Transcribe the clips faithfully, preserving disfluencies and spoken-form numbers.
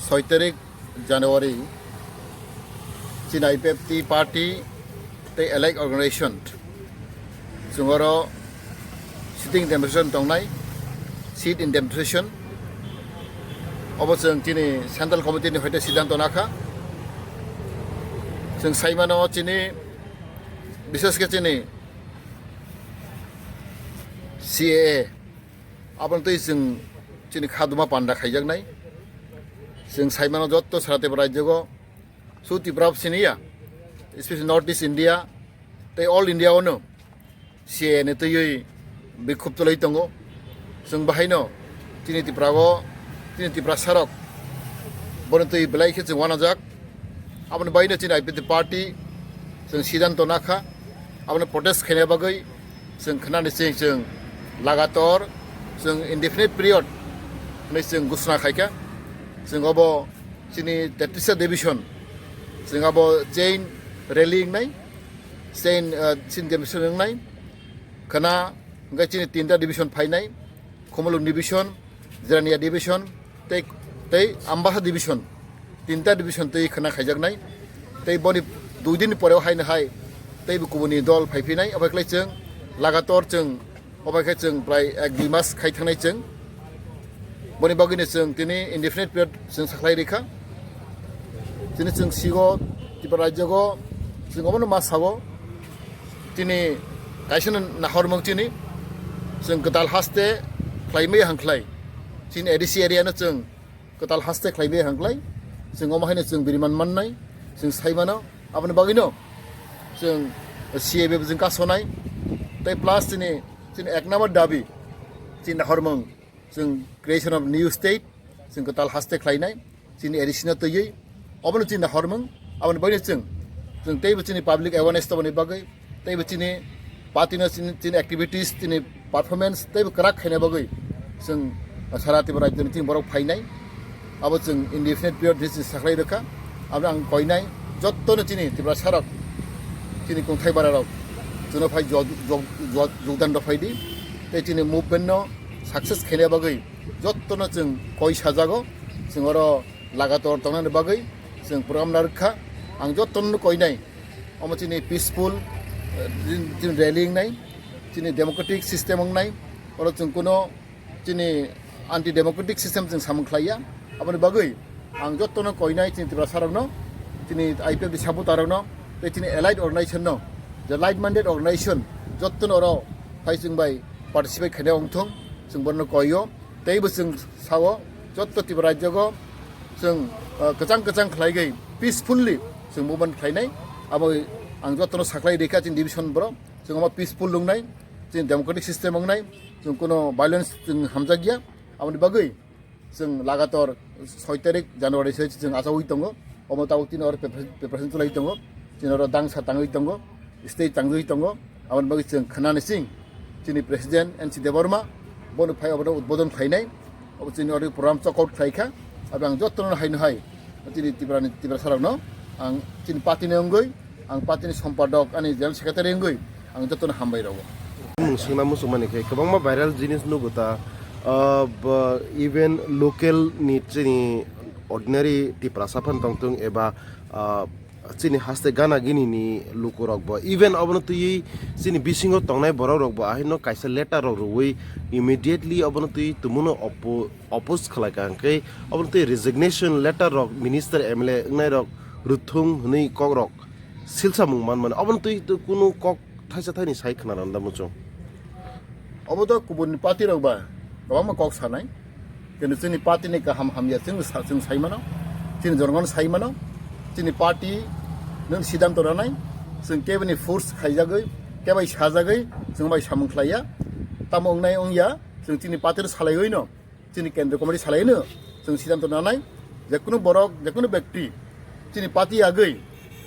Soi tarik January, chini I P F T party tei allied organization chwng oro sitting demonstration tongnai, sit in demonstration. Obo chwng chini central committee ni hoite siddhanto nakha. Chwng saimano chini, bishesh khe chini C A A, aboni twi chwng chini khaduma panda khaijaknai. Chwng saimano jotto sara Tripura rajyogo, su Tripura siniya, especially North East India tei all India ono C A A ni twiwi bikhub tolai tongo. Chwng bahaino chini Tripura o, chini Tripura sarok boni twi belai khe chwng wanajak. Aboni baino chini I P F T party chwng siddhanto nakha, aboni protest khaina bagwi chwng khnani chwng, chwng lagator chwng indefinite period hwnwi chwng ghosna khaikha. Chwng obo chini tetris division, chwng abo chain rally wngnai, chain, ah, chini division wngnai, khna hwnkhe chini tinta division phainai, Khumulwng division, Jirania division, tei, tei Ambasa division, tinta division tei khna khaijaknai. Tei boni dui din pore haino hai teibo kubuni dol phaiphinai, obo khlai chwng lagator chwng, obo khe chwng prai ek dui mas khai thangnai chwng. Boni bagwino chwng tini indefinite period chwng sakhlai rikha. Tini chwng sigo, Tripura rajyogo chwng obono ma sago. Tini kaisa no nahormung chini, chwng kwtal haste khlaimai hangkhlai, chini A D C area no chwng kwtal haste khlaimai hangkhlai, chwng omo haino chwng biriman mannai, chwng saimano, aboni bagwino chwng C A A B chwng kasonai, tei plus chini, chini ek number dabi, chini nahormung, chwng creation of new state, chwng kwtal haste khlainai, chini A D C no twiwi, obono chini nahormung, aboni bagwi chwng, chwng teibo chini public awareness tongmani bagwi, teibo chini party no chini, chini activities, chini performance teibo kwrak khaina bagwi chwng sara Tripura rajyoni chini borok phainai, abo chwng indefinite period ni chini sakhlai rwkha, abo ang koinai jottono chini Tripura sarok, chini kungthai bara rok, chwngno phai jog-, jog-, jog-, jogdan rok phaidi, tei chini movement no success khaina bagwi jottono chwng koi sajago, chwng oro lagator tongnani bagwi chwng program narwkha. Ang jottono koinai, omo chini peaceful, eh, chini, chini rally wngnai, chini democratic system wngnai, oro chwng kuno chini anti democratic system chwng samung khlaiya. Aboni bagwi ang jottono koinai chini Tripura sarokno, chini I P F T sabutarokno, tei chini allied organization no, je like minded organization jottono oro phai chwng bai participate khaina wngthung, chwng bono koio. Teibo chwng sao, jotto Tripura rajyogo chwng, ah, kwchang kwchang khlaigwi peacefully chwng movement khlainai. Abo ang jottono sakhlai rikha chini division borok. Chwng omo peaceful wngnai, chini democratic system wngnai, chwng kuno violence chwng hamjakya. Aboni bagwi chwng lagator soi tarik January se chwng achaui tongo. Omo tabuk tini oro prepar-, preparation chwlai tongo. Chini oro dangsa tangwi tongo, stage tangwi tongo. Aboni bagwi chwng khnani sing chini president N C Debbarma bono phai obono udbodon khlainai. Obo chini oro program chok out khlaikha. Abo ang jottono haino hai chini Tripura ni, Tripura sarokno ang chini party ni wngwi, ang party ni sompadok ani general secretary wngwi ang jottono hambai rwo. Mung swngna muchungmani khe kwbangma viral jinis nugo ta, ah, ba, even local ni chini ordinary Tiprasa phan tongthung eba, ah, chini haste gana gini ni lukurok bo, even obono twiwi chini bisingo tongnai borok rok bo ahino kaisa letter rok rwwi immediately obono twi tumuno oppo-, oppose khlai ka hwnkhe obono twi resignation letter rok minister M L A wngnai rok rwthung hwnwi kok rok silsa mung man mani, obono twi kunu kok thaisa thaini sai khna randa muchung. Obo to kubun party rok ba kwbangma kok sanai, kintu chini party ni kaham hamya chwng sa-, chwng sai mano, chini jonogon sai mano, chini party nwng siddhanto ranai, chwng keboni force khaijagwi, kebai sajagwi chwng bai samung khlaiya, tamo wngnai wngya, chwng chini party rok salaiwi no, chini kendra committee salaino chwng siddhanto nanai, je kunu borok, je kunu bekti chini party agwi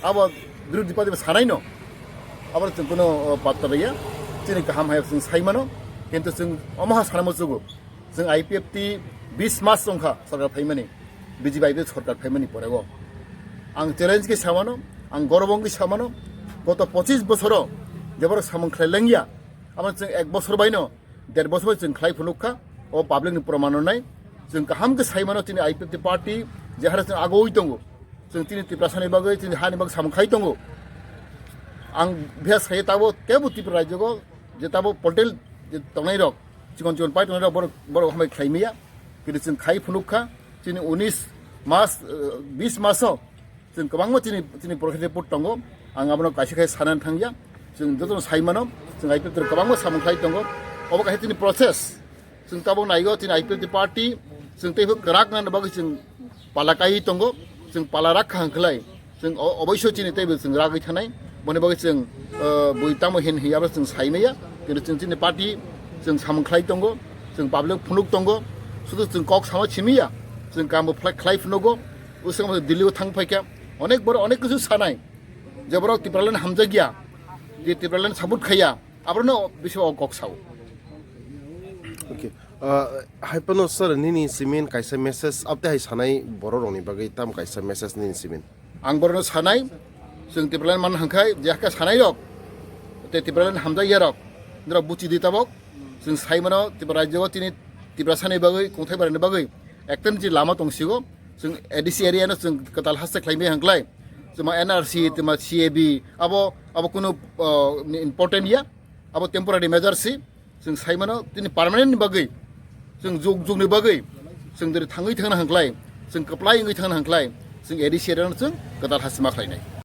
abo birodhi party bai sanaino abo chwng kuno, o, patta rwya, chini kaham hai chwng sai mano, kintu chwng omo ha sana muchugo, chwng I P F T bis mas wngkha sorkar phaimani, B J P I P F T sorkar phaimani porego ang challenge khe samano, ang gorbo wngwi samano, goto pochis bosoro je borok samung khlai lengya, abo chwng ek bosor baino der bosor bai chwng khlai phunuk kha, o public ni proman rwnai. Chwng kaham khe sai mano chini I P F T party Je hare chwng agoi tongo. Chwng chini Tiprasani bagwi, chini hani bagwi samung khai tongo. Ang bihas khai tabo tebo Tripura rajyogo je tabo poltel je tongnai rok, chikon chikon pai tongnai rok borok, borok hambai khlai maya. Kini chwng khai phunuk kha, chini unis mas, eh, bis maso chwng kwbangma chini, chini porkhe put tongo. Ang abono kaisa khai sanan thangya. Chwng jotono sai mano, chwng I P F T kwbangma samung khlai tongo. Obo kaisa chini process. Chwng tabuk naigo chini I P F T party, chwng tei kwrak nani bagwi chwng pala kai tongo, chwng pala rakha hwnkhlai, chwng o-, oboiso chini teibo chwng ragwi thanai, boni bagwi chwng, eh, bui tamo hin hiya ba chwng sai maya, kintu chwng chini party chwng samung khlai tongo, chwng public phunuk tongo, sudu chwng kok sama simiya, chwng kambo phlai khlai phunugo, usang Delhi o thang phaikha, onek boro onek kisu sanai, je borok Tipraland hamjakya, je Tipraland support khaiya, abono bisi o kok sao. Okay. Ah, hai phano sir, nini simin kaisa message, abte hai sanai borok rokni bagwi tam kaisa message nini simin? Ang borokno sanai, chwng Tipraland man hangkhai, je hakhe sanai rok, tei Tipraland hamjakya rok, norok buchi di tabok, chwng sai mano Tripura rajyo tini Tiprasani bagwi, kongthai barani bagwi, ekta ni lama tongsigo, chwng A D C area no chwng kwtal haste khlai maya hangklai, chwma N R C, chwma C A B, abo, abo kunu, ah, important ya, abo temporary measure si, chwng sai mano, tini permanent ni bagwi, chwng jug jugni bagwi, chwng diri thangwi thangna hangklai, chwng kwplai wngwi thangna hangklai, chwng A D C area no chwng kwtal hasima khlainai.